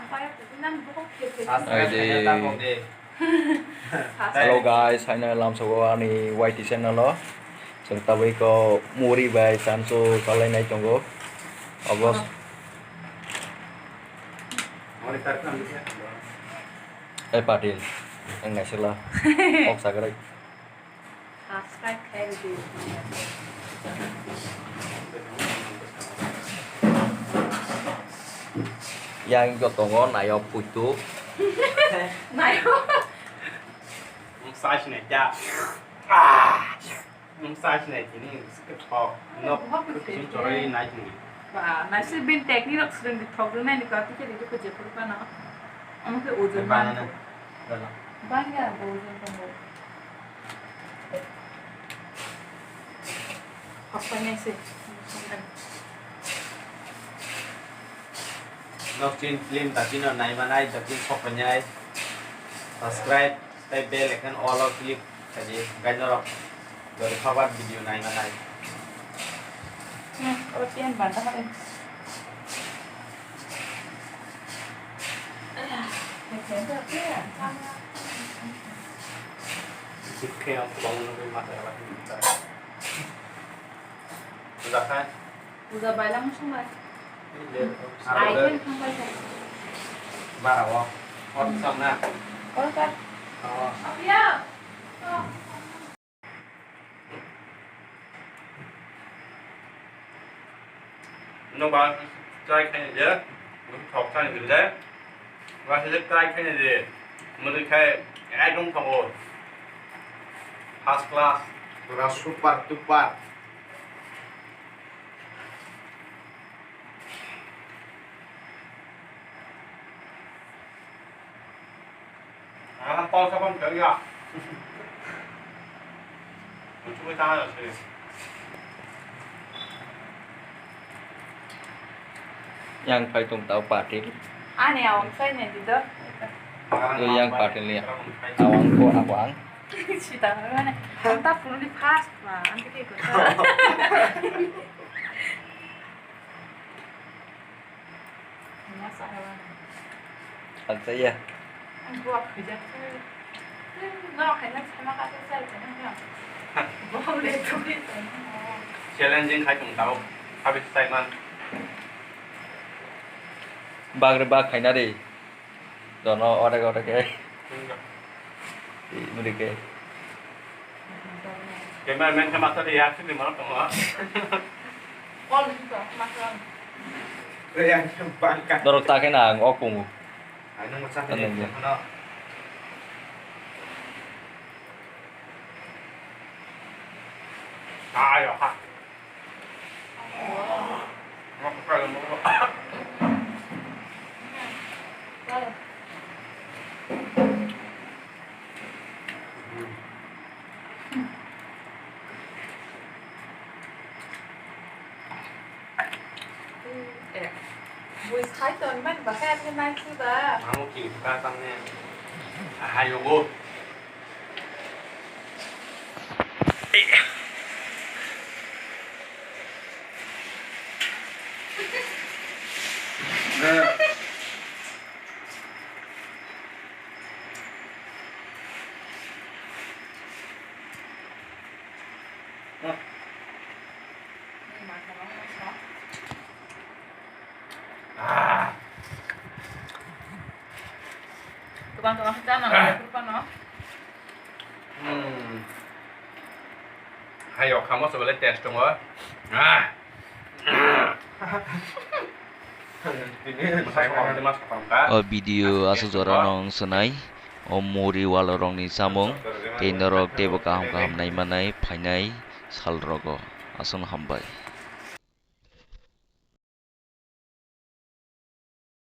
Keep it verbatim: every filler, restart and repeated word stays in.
Ai de. Hello guys, haino lamsogo ani Y T channel o. Chwng tabwi kok muri bai chansu chalainai tongo. Obo. Ei Patil, ang naisila. Kok sagrek. Subscribe khairidi. Yang jotongo nayok puitu. Nayok. Ang size nai kya? Ah! Ang size nai tini, sikit thok. Nok, kuching chorai nai tini. Ba, naisi bin technique rok swrwng di thok rwnai ni kati khe di ko je phuru pano. Ang khe ojon. Bana na. Bana. Bangya bo ojon tongo. Hokpainai se. Nok chin film ta chino nai manai, ta chin sok painai. Subscribe, tei bell icon all o click khaidi, gai norok dori khabar video nai manai. Hmm, o chin banda hai. Sikhe ang kwbangma nugwi ma khe aba hinwi ta. Puja khai? Puja baila muchung bai. Ai khe thang bai khai. Bara o. Hor sam na. Hor ka. Oh. Apiya. No ba try khai de, thok khai de, ba se try khai de, mari khai ekdom thok o, first class, pura super duper. Ah, tol sabon kaya. Muchung ta na se. Yang pai tung tau Patil. Ani awang sai ne di do. Yang Patil ya. Awang ko awang. Sita mana? Anta puruni fast ma. Anta ke ko. Salsa ya. Challenging khai tong tao. Habis sai man. Bagre bag khaina re. Dono orek orek e. Muri ke. Cameraman khe masa de yak sini mana tongo. Call ni to masa. Yang bangka. Dorok ta khe na ang ok pungu. Ano masa khe ano. Ayo ha. Bui sai ton man ba khe nai si ba. Amo ki ka tang ne. Ahayo go. Kwbang kwbang khe chana nango, kwrwngphano. Hmm. Hai, o khamo se belai taste tongo. Ah. Bwsai kotor de mas kotor wngkha. O video aswk jora no wng swnai. O muri walo rokni chamung tei norok teibo kaham kaham naimanai phainai sal rogo. Aswkno hambai.